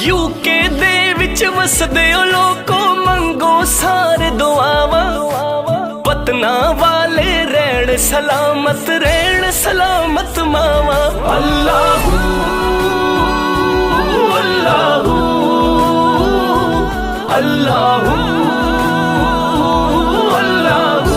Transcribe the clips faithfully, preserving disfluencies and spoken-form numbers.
یو کے دے وچ وسدے ہو لوکو، منگو سارے دعاواں۔ وطناں والے رہن سلامت، رہن سلامت ماواں۔ اللہ، اللہ، اللہ، اللہ۔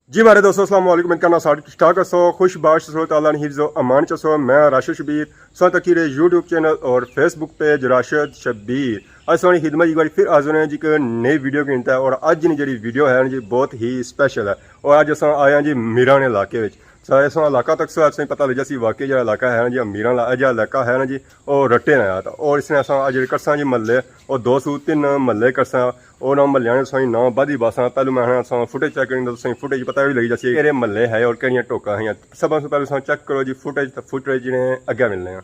جی مارے دوستو، السلام علیکم، امید کرنا سارے ٹھیک ٹھاک ہسو، خوش باش ہسو، اللہ نے حفظ و امان چ ہسو۔ میں راشد شبیر، سو تکی رہے یوٹیوب چینل اور فیس بک پیج راشد شبیر۔ اج سوانی خدمت ایک بار پھر حاضر ہیں جی ایک نئی ویڈیو کے انتا ہے۔ اور اج نی جڑی ویڈیو ہے نا جی، بہت ہی اسپیشل ہے۔ اور اج اساں آئے ہیں جی میراں نے علاقے وچ۔ سارے اساں علاقہ تک سو، اساں پتہ لگ جاسی واقعی جڑا علاقہ ہے نا جی، میراں لا-، اے جڑا علاقہ ہے نا جی، او رٹے نا آیا تھا۔ اور اس نے اساں اج کرساں جی محلے، اور دو سو تین محلے کرساں۔ اور نہ محلیاں نے تساں نہ بدھی باساں، پہلو میں آخنا تساں فوٹیج چیک کرنی، تساں فوٹیج پتہ وی لگی جاسی کیڑے محلے ہے اور کیڑیاں ٹوکاں ہیں۔ سب سے پہلے تساں چیک کرو جی فوٹیج، تے فوٹیج نے اگے ملنے ہیں۔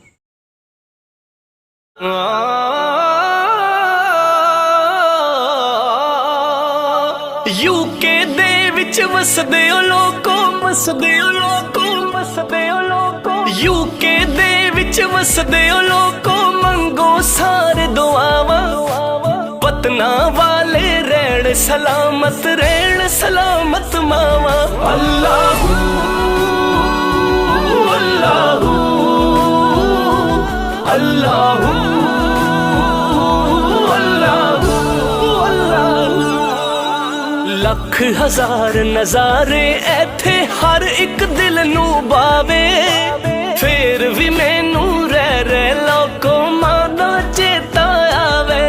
یو کے دے وچ وسدے ہو لوکو، وسدے ہو لوکو، وسدے ہو لوکو۔ یو کے دے وچ وسدے ہو لوکو، منگو سارے دعاواں۔ وطناں والے رہن سلامت، رہن سلامت ماواں۔ اللہ، اللہ، اللہ، اللہ، اللہ۔ لکھ ہزار نظارے ایتھے ہر اک دل نوں باوے، فیر وی مینوں رہ رہ لوکو ماں دا چیتا آوے۔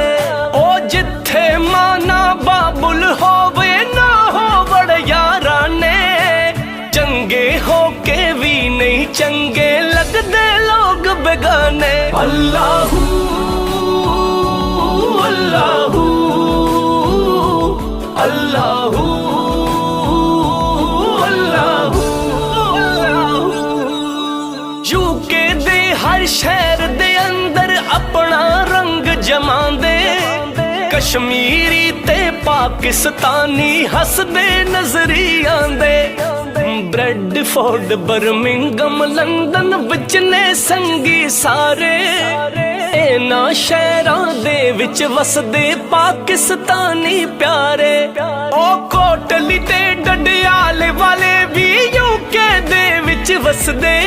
او جتھے ماں نہ بابل ہووے، نہ ہووڑ یاراں نے، چنگے ہو کے وی نہیں چنگے لگدے لوگ بیگانے۔ اللہ، اللہ، اللہ، اللہ، اللہ۔ یو کے دے ہر شہر دے اندر اپنا رنگ جماندے، کشمیری تے پاکستانی ہسدے نظری آندے۔ بریڈ فورڈ، برمنگھم، لندن وچ نے سنگی سارے، انہاں شہراں دے وچ وسدے پاکستانی پیارے۔ او کوٹلی تے ڈڈیال والے وی یو کے دے وچ وسدے،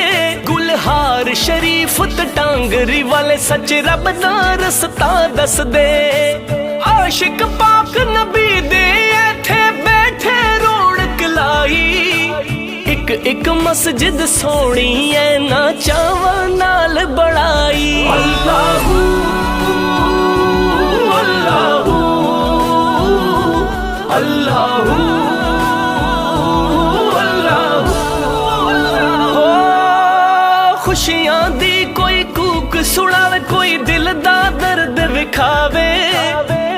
گلہار شریف تے ٹانگری والے سچ رب دا رستہ دسدے۔ عاشق پاک نبی دے ایتھے بیٹھے رونق لائی، اک اک مسجد سوہنی ہے نہ چاواں نال بنائی۔ اللہ، اللہ، اللہ، اللہ، اللہ۔ خوشیاں دی کوئی کوک سناوے، کوئی دل دا درد وکھاوے۔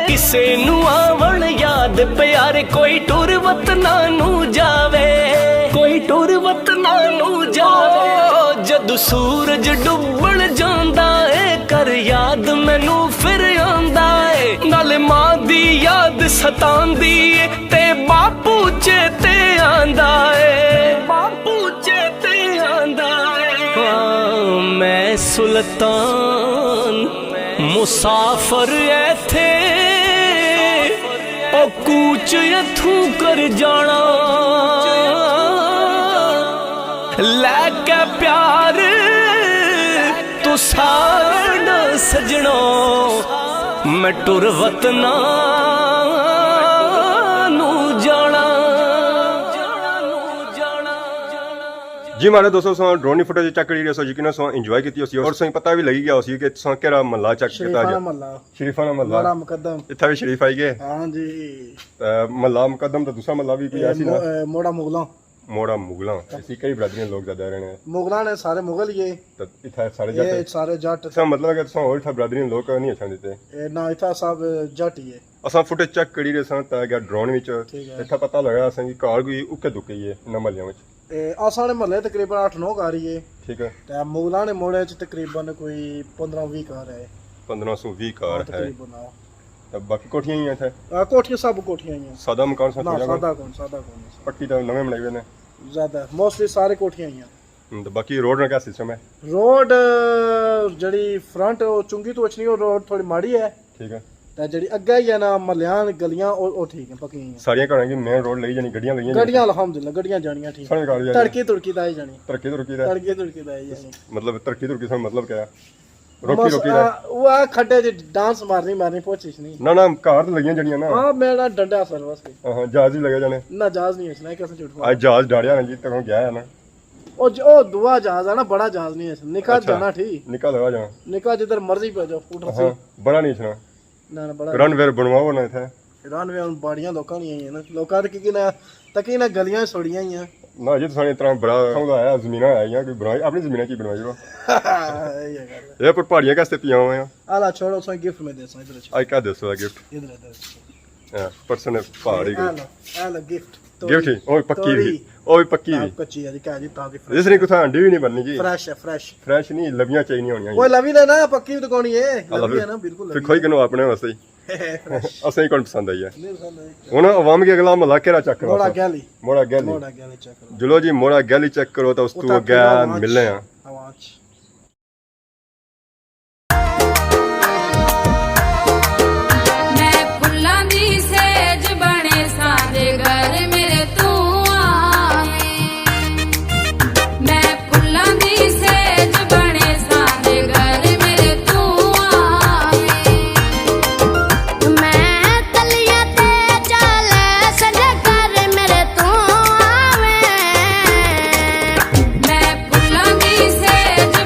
کسے نوں آون یاد پیارے، کوئی ٹر وطناں نوں جاوے، کوئی ٹر وطناں نوں جاوے۔ او جدوں سورج ڈبن جاندا ہے، کر یاد مینوں پھر آندا ہے، نال ماں دی یاد ستاندی ہے، تے باپو چیتے آندا ہے، باپو چیتے آندا ہے۔ ہاں، میں سلطان مسافر ایتھے، او کوچ اتھوں کر جانا، لے کے پیار تو سارن سجنو، میں ٹر وطناں نوں جانا۔ جی مارے دوستو، سو ڈرون نی فوٹیج چیک کری رہے سو، یقیناً سو انجوائے کیتی ہوسی اور سو پتہ بھی لگی گیا ہوسی کہ تساں کیڑا محلہ چیک کیتا۔ شریفانہ محلہ۔ شریفانہ محلہ۔ موڑا مقدم۔ اتھا بھی شریف آئی گئے۔ ہاں جی۔ تے محلہ مقدم تے دوسرا محلہ بھی کوئی اے ایسی مو-، نا؟ اے موڑا مغلاں۔ موڑا مغلاں۔ اسی کئی برادری نے لوگ زیادہ رہنے؟ مغلاں نے سارے مغل ہی ہے۔ تے اتھا سارے جٹ اے ہے؟ سارے جٹ۔ اس کا مطلب ہے کہ تساں ہور اتھا برادری نے لوگ نہیں اچھن دیتے؟ اے نہ، اتھا سب جٹ ہی ہے۔ اساں فوٹیج چیک کری رہے ساں تے اگے ڈرون وچ۔ ٹھیک ہے۔ اتھا پتہ لگا اساں کی کار کوئی اکے دکے ہی ہے انہاں محلیاں وچ۔ اے، اساں نے محلے تقریباً اٹھ نو گھر ہی ہے۔ ٹھیک ہے۔ تے مغلاں نے موڑے چ تقریباً کوئی پندرہ ویہہ گھر ہے۔ پندرہ سو ویہہ گھر ہاں، ہے۔ تقریباً، ہاں۔ تے باقی کوٹھیاں ہی ہیں اتھے؟ آ، کوٹھیاں سب کوٹھیاں ہی ہیں۔ سادہ مکان سا نہ، کوئی سادہ کون، سادہ کون ہے۔ پکی تے نویں بنائے ہوئے نے؟ زیادہ موسٹلی سارے کوٹھیاں ہیاں۔ ہوں، تے باقی روڈ نا کیا سسٹم ہے؟ روڈ، آ، جڑی فرنٹ او چنگی تو اچھنی، او روڈ تھوڑی ماڑی ہے۔ ٹھیک ہے۔ تے جڑی اگے ہی ہے نا ملیان گلیاں، او، او ٹھیک ہیں، پکیاں ہیاں۔ ساریاں گھراں کی مین روڈ لئی جانی، گڈیاں لئی جانیاں۔ گڈیاں الحمدللہ، گڈیاں جانیاں ٹھیک۔ سارے گاڑی جانی۔ تڑکی تڑکی تے آئی جانی۔ ترقی ترقی تے۔ تڑکی تڑکی تے آئی جانی۔ مطلب ترقی ترقی سے مطلب کیا ہے؟ روکی بس، روکی تے۔ آ، او آ کھڈے جی ڈانس مارنی مارنی پہنچی نہیں۔ نہ نہ، گھر تے لگیاں جڑیاں نا۔ ہاں، میرا ڈنڈا سر واسطے۔ ہاں، ہاں، جہاز ہی لگا جانے۔ نہ، جہاز نہیں اچھنا، کسے جھوٹ مار۔ آج جہاز ڈاڑیا نا جی، تکوں گیا ہے نا۔ او ج-، او دعا جہاز ہے نا، بڑا جہاز نہیں ہے، نکا اچھا، جانا ٹھیک۔ نکا لگا جانا۔ نکا جدھر مرضی پہ جاؤ، فوٹو ہاں، سی۔ بڑا نہیں اچھنا۔ نہ، نہ، بڑا رن ویئر بنواؤ نا اتھے۔ رن ویئر ہن باڑیاں لوکاں نیاں ہی ہیں نا، لوکاں تے کی نہ تکی نہ گلیاں سوڑیاں ہی ہیں۔ نہ جی، تساں اتنا بڑا سمجھایا، زمیناں ہے یا کوئی بنائی، اپنی زمیناں کی بنوائی رو۔ یہ گل ہے۔ یہ پر پہاڑیاں کیسے پیاں ہوئے ہیں؟ آلا چھوڑو، سو گفٹ میں دے سو، ادھر چھوڑو۔ آج کیا دے سو گفٹ؟ ادھر، ادھر۔ ہاں، پرسن ہے پہاڑی کو۔ آلا، آلا گفٹ۔ گفٹ ہی، او وی پکی وی۔ توڑی۔ او وی پکی وی۔ کچی ہے جی، کیا جی، تازی فریش۔ اس نے کتھا انڈی بھی نہیں بننی جی۔ فریش ہے، فریش۔ فریش نہیں، لبیاں چاہیے نہیں ہونیاں۔ وہ لبی لینا، پکی تو کونی ہے۔ اللہ لبی ہے نا، بالکل پھر لبی کھوئی ہے۔ کنو اپنے واسطے ہی۔ فریش۔ اسے ہی کون پسند آئی ہے۔ نہیں پسند آئی۔ ہن عوام کے اگلا محلہ کیڑا چیک کرو موڑا سا؟ گیلی۔ موڑا گیلی۔ موڑا گیلی چیک کرو۔ جلو جی، موڑا گیلی چیک کرو تو اس تو اتھا اگے کیڑا آواز؟ ملنے ہاں۔ آواز۔ میں پھلاں دی سیج بنے ساڈے گھر میرے تو آویں۔ میں پھلاں دی سیج بنے ساڈے گھر میرے تو آویں۔ میں تلیاں تے چالے ساڈے گھر میرے تو آویں۔ میں پھلاں دی سیج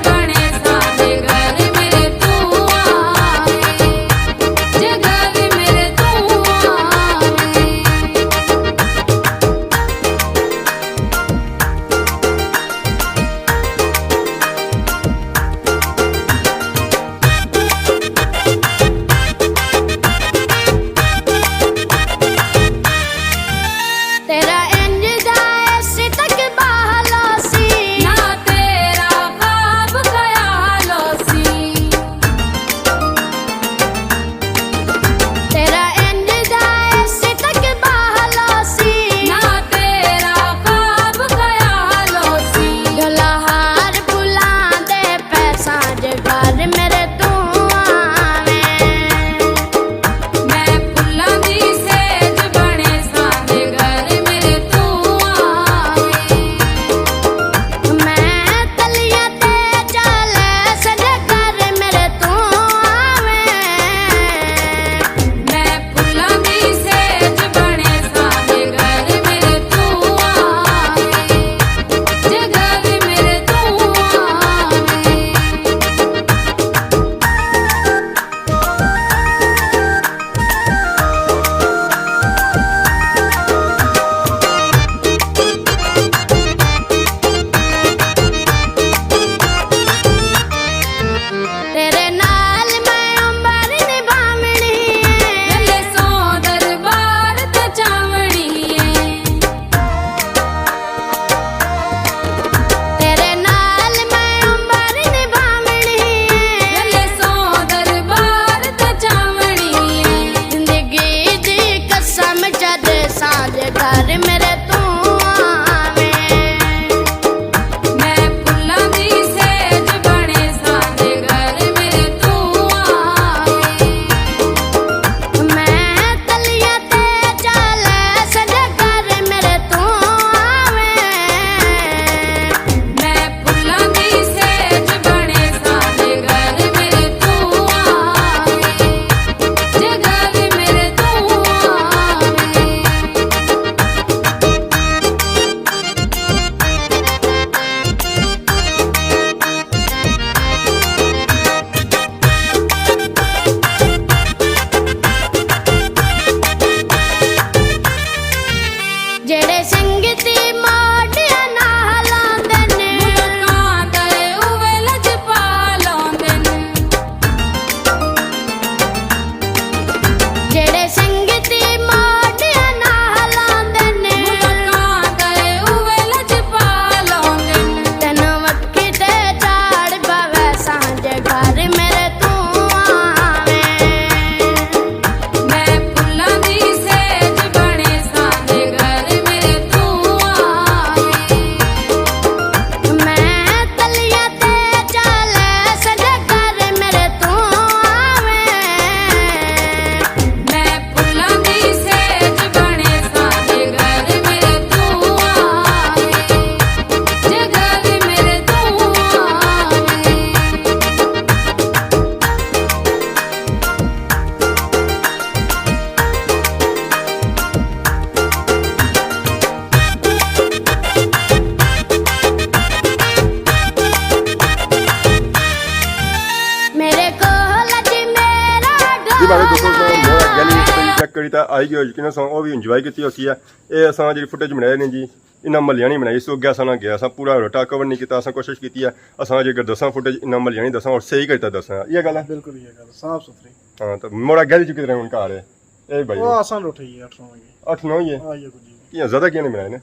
تے آئی گئے ہو، یقین اساں او وی انجوائے کیتی ہوسی ہے۔ اے اساں جیڑھی فوٹیج بنائی نے جی، انہاں محلیاں نہیں بنائی، اس اگے اساں نہ گیا، اساں پورا روٹا کور نہیں کیتا، اساں کوشش کیتی ہے اساں جے اگر دساں فوٹیج انہاں محلیاں نہیں دساں اور صحیح کرتا دساں، یہ گل ہے۔ بالکل یہ گل صاف ستھری۔ ہاں، تو موڑا گل چکی رہے ہن گھر ہے۔ اے بھائی، وہ آسان روٹی ہے، اٹھ نو ہی ہے۔ اٹھ نو ہی ہے؟ ہاں، یہ کچھ نہیں۔ کیاں زیادہ کیاں نہیں بنائے نے؟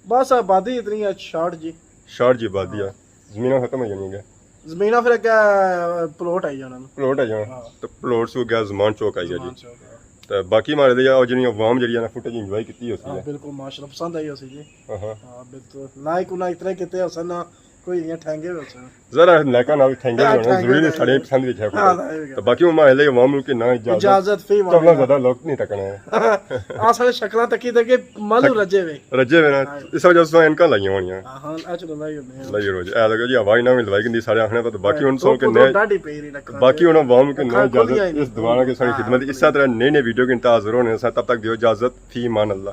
بس آبادی اتنی ہے، شارٹ جی۔ شارٹ جی آبادی ہے۔ ہاں۔ زمیناں ختم ہو جانیاں گے۔ زمیناں پھر اگے پلاٹ آئی جانا۔ پلاٹ آئی جانا۔ ہاں۔ تو پلاٹ سو گیا زمان چوک آئی گیا جی۔ زمان چوک، ہاں۔ تو باقی مارے دے او جنی عوام جڑی ہے نا، فوٹیج انجوائے کیتی ہوسی ہاں، ہے۔ بالکل، ماشاءاللہ، پسند آئی ہوسی جی۔ ہاں، ہاں۔ ہاں، بالکل۔ لائک انہاں اتنے کیتے ہوسن نا، کوئی ایاں ٹھینگے ہوسن۔ ذرا لائکاں نال ٹھینگے ہاں، بھی ہونے، ٹھینگے ضروری نہیں، ٹھینگے۔ ساڑے پسند وچ ہے ہاں، فوٹیج۔ ہاں، یہ تو گل۔ باقی ہوں ماں لے عوام نوں کہ نہ اجازت، اجازت فی عوام تبلا نال۔ زیادہ لوگ نہیں تکنے۔ آ ساڑے شکلاں تکی تکی ملو رجے وے۔ رجے وے نا۔ ہاں۔ اس وجہ سے اینکاں لائیاں ہونیاں۔ ہاں، ہاں، اچ تو لائی ہونے ہیں۔ لائی روز۔ اے لگا جی، ہوائی نہ بھی لوائی گندی ساڑے آخنے پر، باقی ہن سو کے نئے، ڈاڈی پئی رہی رکھاں باقی ہن عوام کے نئے اجازت اس دعا کے ساڑی ہاں، خدمت، اس طرح نئے نئے ویڈیو کے انتظار ہونے سا، تب تک دیو اجازت، فی امان اللہ۔